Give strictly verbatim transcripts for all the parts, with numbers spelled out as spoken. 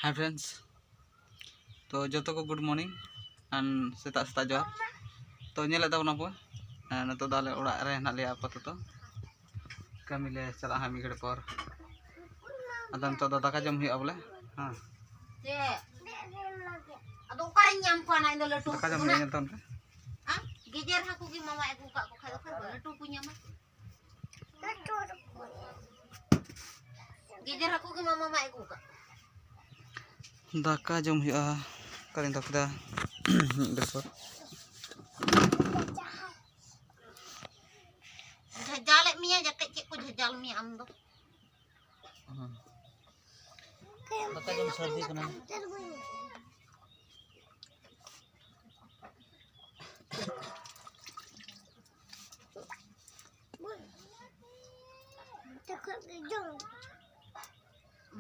Hi friends, ᱛᱚ ᱡᱚᱛᱚ ᱠᱚ good morning and ᱥᱮᱛᱟᱜ ᱥᱮᱛᱟᱜ ᱡᱚᱦᱟᱨ᱾ ᱛᱚ ᱧᱮᱞᱮᱫ ᱛᱟᱵᱚᱱᱟ ᱯᱮ, ᱮᱸ, ᱱᱤᱛᱚᱜ ᱫᱚ ᱟᱞᱮ ᱚᱲᱟᱜ ᱨᱮ ᱦᱮᱱᱟᱜ ᱞᱮᱭᱟ ᱟᱯᱟᱛᱚᱛᱚ᱾ ᱠᱟᱹᱢᱤ ᱞᱮ ᱪᱟᱞᱟᱜᱼᱟ ᱦᱟᱸᱜ ᱢᱤᱫ ᱜᱷᱟᱹᱲᱤ ᱯᱚᱨ᱾ ᱟᱫᱚ ᱱᱤᱛᱚᱜ ᱫᱚ ᱫᱟᱠᱟ ᱡᱚᱢ ᱦᱩᱭᱩᱜᱼᱟ ᱵᱚᱞᱮ᱾ ᱦᱮᱸ᱾ ᱪᱮᱫ? ᱟᱫᱚ ᱚᱠᱟᱨᱤᱧ ᱧᱟᱢ ᱠᱚᱣᱟ ᱱᱟ? ᱤᱧ ᱫᱚ ᱞᱟᱹᱴᱩ ᱫᱟᱠᱟ ᱡᱚᱢ ᱦᱩᱭᱩᱜᱼᱟ, ᱧᱮᱞ ᱛᱟᱵᱚᱱ ᱯᱮ᱾ ᱟᱢ ᱜᱮᱡᱮᱨ ᱦᱟᱹᱠᱩ ᱜᱮ ᱢᱟᱢᱟ ᱟᱹᱜᱩ ᱠᱟᱜ ᱠᱚ ᱠᱷᱟᱡ ᱫᱚ ᱚᱠᱟ ᱠᱷᱚᱱ ᱞᱟᱹᱴᱩ ᱠᱚ ᱧᱟᱢᱟ? ᱜᱮᱡᱮᱨ ᱦᱟᱹᱠᱩ ᱜᱮ ᱢᱟᱢᱟ ᱢᱟᱭ ᱟᱹᱜᱩ ᱠᱟᱜ᱾ ᱫᱟᱠᱟ ᱡᱚᱢ ᱦᱩᱭᱩᱜᱼᱟ᱾ ᱚᱠᱟᱨᱤᱧ ᱫᱚᱦᱚ ᱠᱮᱫᱟ? ᱢᱤᱫ ᱵᱮᱯᱟᱨ᱾ ᱡᱷᱟᱡᱟᱞᱮᱫ ᱢᱮᱭᱟ, ᱡᱟᱛᱮ ᱪᱮᱫ ᱠᱚ ᱡᱷᱟᱡᱟᱞ ᱢᱮᱭᱟ ᱟᱢ ᱫᱚ? ᱦᱩᱸ᱾ ᱫᱟᱠᱟ ᱡᱚᱢ ᱥᱟᱹᱨᱫᱤ ᱠᱟᱱᱟ᱾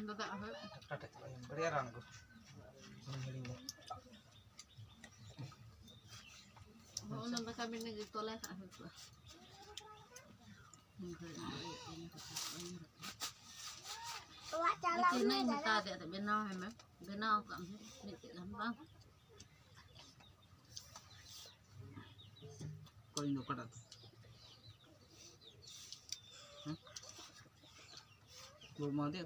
ᱫᱟᱫᱟ, ᱦᱳᱭ᱾ ᱴᱟᱴᱟ ᱪᱟᱞᱟᱜ ᱟᱹᱧ, ᱵᱟᱨᱭᱟ ᱨᱟᱱ ᱟᱹᱜᱩ᱾ ᱚᱱᱟ ᱫᱟᱠᱟ ᱵᱤᱱ ᱞᱟᱹᱜᱤᱫ ᱛᱚᱞᱟ ᱠᱟᱜ ᱦᱩᱭ ᱠᱚᱜᱼᱟ᱾ ᱚᱲᱟᱜ ᱪᱟᱞᱟᱜ ᱤᱧ ᱢᱮ ᱢᱮᱛᱟ ᱫᱟᱫᱟ᱾ ᱫᱮᱭᱟ, ᱵᱮᱱᱟᱣ ᱟᱭ ᱢᱮ, ᱵᱮᱱᱟᱣ ᱠᱟᱜ ᱢᱮ ᱢᱤᱫᱴᱮᱡ ᱜᱟᱱ ᱵᱟᱝ᱾ ᱚᱠᱚᱭ ᱤᱧ ᱫᱚ ᱚᱠᱟᱴᱟᱜ ᱛᱮ? ᱦᱮᱸ? ᱜᱩᱲ ᱢᱟ ᱫᱮ᱾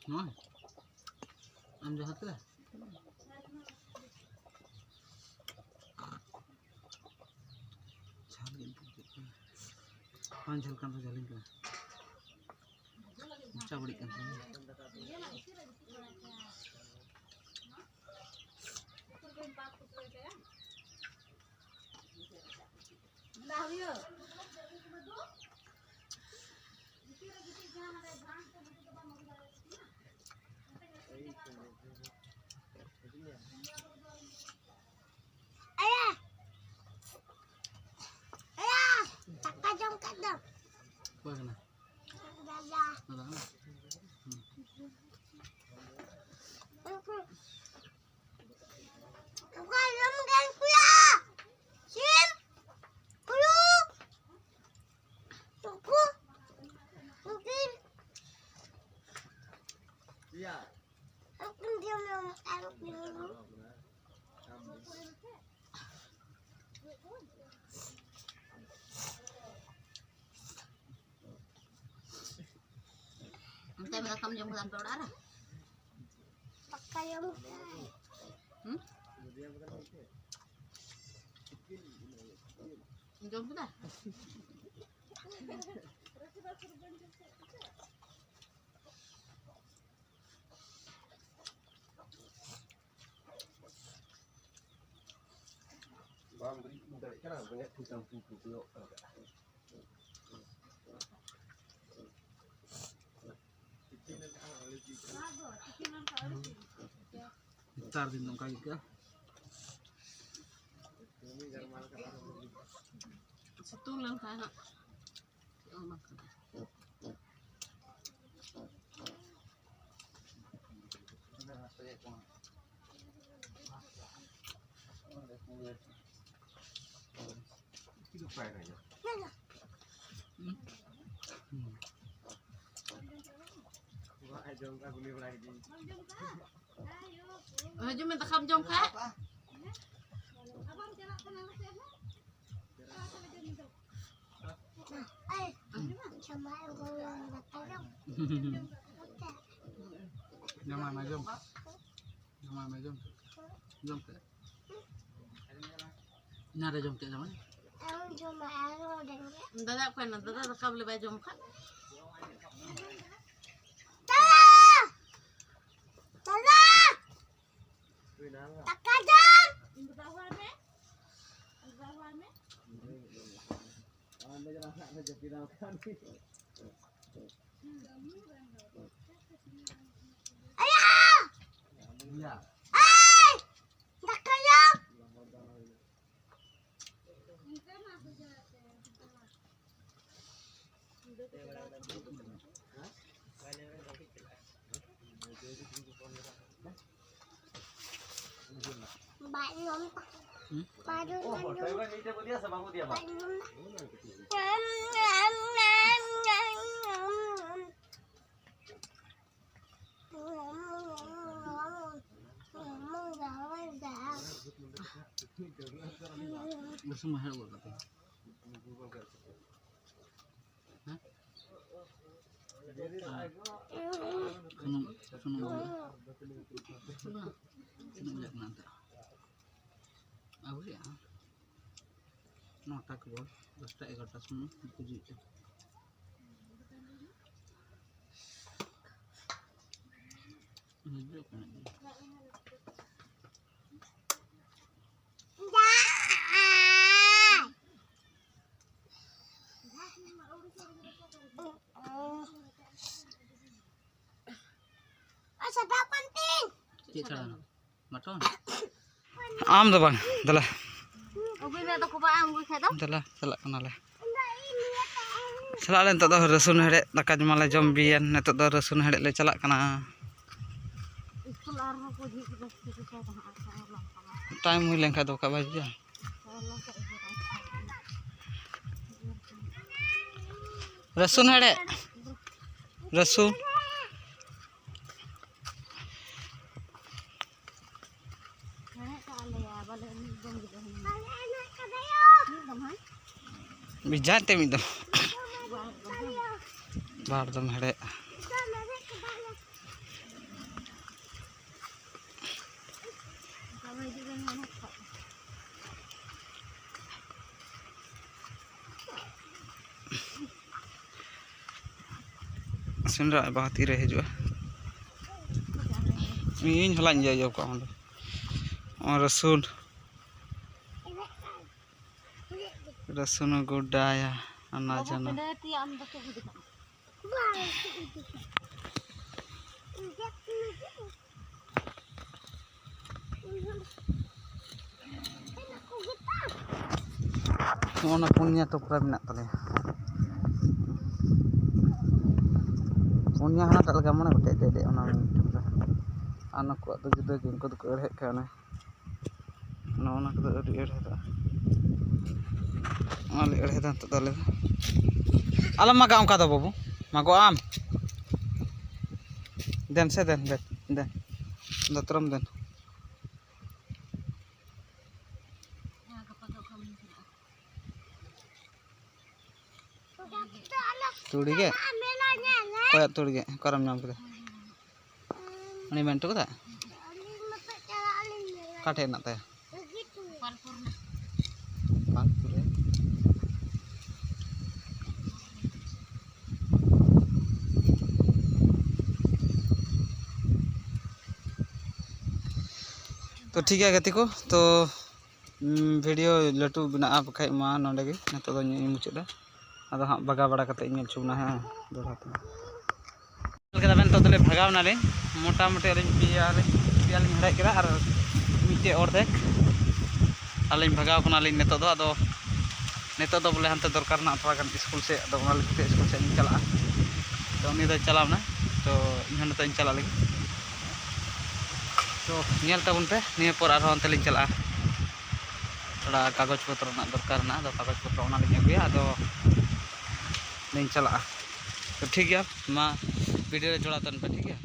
ᱦᱮᱸ? ᱟᱢ ᱡᱟᱦᱟᱸ ᱛᱮ? ᱡᱷᱟᱞ ᱜᱮ ᱟᱹᱭᱠᱟᱹᱜ ᱠᱟᱱᱟ᱾ ᱵᱟᱝ ᱡᱷᱟᱞ ᱠᱟᱱ ᱨᱮᱦᱚᱸ ᱡᱷᱟᱹᱞᱤᱧ ᱠᱟᱱᱟ᱾ ᱢᱚᱪᱟ ᱵᱟᱹᱲᱤᱡ ᱠᱟᱱ ᱛᱤᱧᱟ᱾ ᱟᱭᱟ, ᱟᱭᱟ, ᱫᱟᱠᱟ ᱡᱚᱢ ᱠᱮᱫ ᱫᱚ᱾ ᱚᱠᱚᱭ ᱠᱟᱱᱟ? ᱫᱟᱫᱟ᱾ ᱫᱟᱫᱟ ᱠᱟᱱᱟ? ᱦᱩᱸ᱾ ᱚᱠᱚᱭ ᱡᱚᱢ ᱠᱮᱫ ᱠᱚᱣᱟ? ᱥᱤᱢ, ᱦᱩᱲᱩ, ᱫᱟᱠᱟᱢ ᱡᱚᱢ ᱠᱮᱫᱟ ᱟᱯᱮ ᱚᱲᱟᱜ ᱨᱮ? ᱫᱟᱠᱟ ᱡᱚᱢ ᱠᱮᱫᱟᱭ᱾ ᱦᱩᱸ? ᱡᱚᱢ ᱠᱮᱫᱟ? ᱵᱟᱢ ᱵᱮᱨᱮᱫ ᱫᱟᱲᱮᱭᱟᱜ ᱠᱟᱱᱟ, ᱵᱮᱸᱜᱮᱫ ᱴᱷᱤᱠ ᱛᱟᱢ ᱛᱤ ᱠᱚ ᱠᱚᱭᱚᱜ ᱠᱟᱱᱟ᱾ ᱱᱮᱛᱟᱨ ᱫᱤᱱ ᱫᱚ ᱚᱱᱠᱟ ᱜᱮ ᱟᱹᱭᱠᱟᱹᱜᱼᱟ᱾ ᱥᱤᱛᱩᱝ ᱞᱮᱱᱠᱷᱟᱱ ᱦᱟᱸᱜ ᱪᱮᱫ ᱦᱚᱸ ᱵᱟᱝ ᱠᱟᱱᱟ᱾ ᱦᱤᱡᱩᱜ ᱢᱮ, ᱫᱟᱠᱟᱢ ᱡᱚᱢ ᱠᱷᱟᱡ᱾ ᱡᱚᱢᱟᱭ ᱢᱮ, ᱡᱚᱢ᱾ ᱡᱚᱢᱟᱭ ᱢᱮ, ᱡᱚᱢ᱾ ᱡᱚᱢ ᱯᱮ᱾ ᱮᱱᱟᱱ ᱨᱮ ᱡᱚᱢ ᱠᱮᱫ ᱡᱚᱢᱟᱭ᱾ ᱟᱢ ᱡᱚᱢᱟ, ᱟᱨ ᱦᱚᱸ ᱡᱚᱢ ᱢᱮ᱾ ᱫᱟᱫᱟ ᱚᱠᱟᱭ ᱱᱟ? ᱫᱟᱫᱟ ᱫᱟᱠᱟ ᱵᱚᱞᱮ ᱵᱟᱭ ᱡᱚᱢ ᱠᱷᱟᱱ᱾ ᱫᱟᱫᱟ! ᱫᱟᱫᱟ! ᱫᱟᱠᱟ ᱡᱚᱢ! ᱟᱭᱟ! ᱟᱭ! ᱫᱟᱠᱟ ᱡᱚᱢ! ᱵᱟᱭ ᱡᱚᱢ ᱛᱟ-, ᱦᱩᱸ? ᱵᱟᱭ ᱡᱚᱢ ᱛᱟ-, ᱵᱟᱭ ᱡᱚᱢ ᱛᱟ-, ᱵᱩᱥᱩᱵ ᱢᱟ ᱦᱮᱡ ᱜᱚᱫ ᱠᱟᱛᱮ᱾ ᱦᱮᱸ? ᱥᱩᱱᱩᱢ, ᱥᱩᱱᱩᱢ ᱦᱩᱭᱩᱜᱼᱟ᱾ ᱛᱤᱱᱟᱹᱜ ᱵᱟᱡᱟᱜ ᱠᱟᱱᱟ ᱱᱤᱛᱚᱜ? ᱟᱹᱣᱨᱤᱭᱟᱜᱼᱟ᱾ ᱱᱚᱴᱟ ᱠᱮᱵᱚᱞ, ᱫᱚᱥᱴᱟ ᱮᱜᱟᱨᱚᱴᱟ ᱥᱚᱢᱚᱭ ᱩᱱᱠᱩ ᱡᱤᱣᱮᱫ ᱠᱚ᱾ ᱦᱤᱡᱩᱜ ᱠᱟᱱᱟ᱾ ᱪᱮᱫ ᱪᱷᱟᱲᱟ? ᱢᱚᱴᱚᱱ? ᱟᱢ ᱫᱚ ᱵᱟᱝ, ᱫᱮᱞᱟ᱾ ᱟᱹᱜᱩᱭ ᱢᱮ, ᱟᱫᱚ ᱠᱚ ᱵᱟᱝ ᱟᱹᱜᱩᱭ ᱠᱷᱟᱡ ᱫᱚ᱾ ᱫᱮᱞᱟ, ᱪᱟᱞᱟᱜ ᱠᱟᱱᱟᱞᱮ᱾ ᱪᱟᱞᱟᱜ ᱟᱞᱮ ᱱᱤᱛᱚᱜ ᱫᱚ ᱨᱟᱹᱥᱩᱱ ᱦᱮᱲᱦᱮᱫ, ᱫᱟᱠᱟ ᱡᱚᱢᱟᱞᱮ ᱡᱚᱢ ᱵᱤᱭᱮᱱ, ᱱᱤᱛᱚᱜ ᱫᱚ ᱨᱟᱹᱥᱩᱱ ᱦᱮᱲᱦᱮᱫ ᱞᱮ ᱪᱟᱞᱟᱜ ᱠᱟᱱᱟ᱾ ᱤᱥᱠᱩᱞ ᱟᱨᱦᱚᱸ ᱠᱚ ᱡᱷᱤᱡ ᱠᱮᱫᱟ, ᱥᱤᱴᱤ ᱠᱚ ᱛᱟᱦᱮᱸ ᱠᱟᱱᱟ᱾ ᱴᱟᱭᱤᱢ ᱦᱩᱭ ᱞᱮᱱᱠᱷᱟᱱ ᱫᱚ ᱵᱟᱠᱷᱟᱡ ᱵᱟᱭ ᱦᱤᱡᱩᱜᱼᱟ᱾ ᱨᱟᱹᱥᱩᱱ ᱦᱮᱲᱦᱮᱫ, ᱨᱟᱹᱥᱩᱱ᱾ ᱵᱮᱡᱟᱨ ᱛᱮ ᱢᱤᱫ ᱫᱚᱢ᱾ ᱵᱟᱨ ᱫᱚᱢ ᱦᱮᱲᱦᱮᱫ᱾ ᱥᱮᱸᱫᱽᱨᱟ ᱵᱟᱦᱟ ᱛᱤᱨᱮ ᱦᱤᱡᱩᱜᱼᱟ? ᱤᱧ ᱦᱚᱞᱟᱧ ᱤᱭᱟᱹ ᱤᱭᱟᱹ ᱠᱟᱜᱼᱟ ᱚᱸᱰᱮ᱾ ᱱᱚᱜᱼᱚᱭ ᱨᱟᱹᱥᱩᱱ, ᱨᱟᱹᱥᱩᱱ ᱜᱚᱰᱟᱭᱟ, ᱟᱱᱟ ᱵᱟᱵᱩ, ᱡᱟᱱᱟ᱾ ᱯᱤᱸᱰᱟᱹ ᱛᱤ ᱟᱢ ᱫᱚ ᱪᱮᱫ ᱦᱩᱭᱩᱜ ᱠᱟᱱᱟ? ᱱᱚᱜᱼᱚ ᱱᱟ ᱯᱩᱱᱭᱟ ᱴᱚᱯᱨᱟ ᱢᱮᱱᱟᱜ ᱛᱟᱞᱮᱭᱟ᱾ ᱯᱩᱱᱭᱟ ᱦᱟᱱᱟᱴᱟᱜ ᱞᱮᱠᱟ ᱢᱚᱬᱮ ᱜᱚᱴᱮᱡ ᱫᱮᱡ ᱫᱮᱡ ᱚᱱᱟ ᱢᱤᱫ ᱴᱚᱯᱨᱟ᱾ ᱟᱨ ᱱᱩᱠᱩᱣᱟᱜ ᱫᱚ ᱡᱩᱫᱟᱹ ᱜᱮ, ᱩᱱᱠᱩ ᱫᱚᱠᱚ ᱮᱲᱦᱮᱫ ᱠᱷᱟᱡ ᱚᱱᱮ᱾ ᱱᱚᱜᱼᱚ ᱱᱟ ᱠᱚᱫᱚ ᱟᱹᱰᱤ ᱮᱲᱦᱮᱫᱚᱜᱼᱟ᱾ ᱚᱱᱟ ᱞᱮ ᱮᱲᱦᱮᱫᱟ ᱱᱤᱛᱚᱜ ᱫᱚ ᱟᱞᱮ ᱫᱚ᱾ ᱟᱞᱚᱢ ᱢᱟᱜᱟ ᱚᱱᱠᱟ ᱫᱚ ᱵᱟᱹᱵᱩ, ᱢᱟᱜᱚᱜ ᱟᱢ᱾ ᱫᱮᱱ ᱥᱮ ᱫᱮᱱ, ᱫᱮᱱ, ᱫᱮᱱ᱾ ᱫᱟᱛᱨᱚᱢ ᱫᱮᱱ᱾ ᱛᱩᱲᱤ ᱜᱮ? ᱚᱠᱚᱭᱟᱜ ᱛᱩᱲᱤ ᱜᱮ? ᱚᱠᱟᱨᱮᱢ ᱧᱟᱢ ᱠᱮᱫᱟ? ᱩᱱᱤ ᱢᱮᱱ ᱦᱚᱴᱚ ᱠᱟᱫᱟ? ᱚᱠᱟ ᱴᱷᱮᱡ ᱦᱮᱱᱟᱜ ᱛᱟᱭᱟ? ᱯᱟᱞᱯᱩᱨ ᱨᱮ᱾ ᱛᱚ ᱴᱷᱤᱠ ᱜᱮᱭᱟ ᱜᱟᱛᱮ ᱠᱚ, ᱛᱚ ᱵᱷᱤᱰᱤᱭᱳ ᱞᱟᱹᱴᱩ ᱵᱮᱱᱟᱜᱼᱟ, ᱵᱟᱠᱷᱟᱡ ᱢᱟ ᱱᱚᱸᱰᱮ ᱜᱮ ᱱᱤᱛᱚᱜ ᱫᱚ ᱤᱧ ᱢᱩᱪᱟᱹᱫᱟ᱾ ᱟᱫᱚ ᱦᱟᱸᱜ ᱵᱟᱜᱟᱣ ᱵᱟᱲᱟ ᱠᱟᱛᱮ ᱧᱮᱞ ᱦᱚᱪᱚ ᱵᱚᱱᱟ ᱦᱟᱸᱜ ᱫᱚᱦᱲᱟ ᱛᱮ᱾ ᱧᱮᱞ ᱠᱮᱫᱟ ᱵᱮᱱ, ᱱᱤᱛᱚᱜ ᱫᱚᱞᱮ ᱵᱷᱟᱜᱟᱣ ᱮᱱᱟᱞᱤᱧ᱾ ᱢᱚᱴᱟᱢᱩᱴᱤ ᱟᱹᱞᱤᱧ ᱯᱮᱭᱟ ᱞᱤᱧ, ᱯᱮᱭᱟ ᱞᱤᱧ ᱦᱮᱲᱦᱮᱫ ᱠᱮᱫᱟ ᱟᱨ ᱢᱤᱫᱴᱮᱡ ᱚᱨᱫᱷᱮᱠ ᱟᱹᱞᱤᱧ ᱵᱷᱟᱜᱟᱣ ᱠᱟᱱᱟᱞᱤᱧ ᱱᱤᱛᱚᱜ ᱫᱚ᱾ ᱟᱫᱚ ᱱᱤᱛᱚᱜ ᱫᱚ ᱵᱚᱞᱮ ᱦᱟᱱᱛᱮ ᱫᱚᱨᱠᱟᱨ ᱦᱮᱱᱟᱜ ᱛᱷᱚᱲᱟ ᱜᱟᱱ ᱥᱠᱩᱞ ᱥᱮᱫ, ᱟᱫᱚ ᱚᱱᱟ ᱞᱟᱹᱜᱤᱫ ᱛᱮ ᱥᱠᱩᱞ ᱥᱮᱫ ᱞᱤᱧ ᱪᱟᱞᱟᱜᱼᱟ᱾ ᱛᱚ ᱩᱱᱤ ᱫᱚᱭ ᱪᱟᱞᱟᱣ ᱮᱱᱟ, ᱛᱚ ᱤᱧ ᱦᱚᱸ ᱱᱤᱛᱚᱜ ᱤᱧ ᱪᱟᱞᱟᱜ ᱞᱟᱹᱜᱤᱫ᱾ ᱛᱚ ᱧᱮᱞ ᱛᱟᱵᱚᱱ ᱯᱮ, ᱱᱤᱭᱟᱹ ᱯᱚᱨ ᱟᱨᱦᱚᱸ ᱚᱱᱛᱮ ᱞᱤᱧ ᱪᱟᱞᱟᱜᱼᱟ᱾ ᱛᱷᱚᱲᱟ ᱠᱟᱜᱚᱡᱽ ᱯᱚᱛᱨᱚ ᱨᱮᱱᱟᱜ ᱫᱚᱨᱠᱟᱨ ᱦᱮᱱᱟᱜᱼᱟ, ᱟᱫᱚ ᱠᱟᱜᱚᱡᱽ ᱯᱚᱛᱨᱚ ᱚᱱᱟ ᱞᱤᱧ ᱟᱹᱜᱩᱭᱟ, ᱟᱫᱚ ᱞᱤᱧ ᱪᱟᱞᱟᱜᱼᱟ᱾ ᱛᱚ ᱴᱷᱤᱠ ᱜᱮᱭᱟ, ᱢᱟ ᱵᱷᱤᱰᱤᱭᱳ ᱨᱮ ᱡᱚᱲᱟᱣ ᱛᱟᱦᱮᱱ ᱯᱮ, ᱴᱷᱤᱠ ᱜᱮᱭᱟ᱾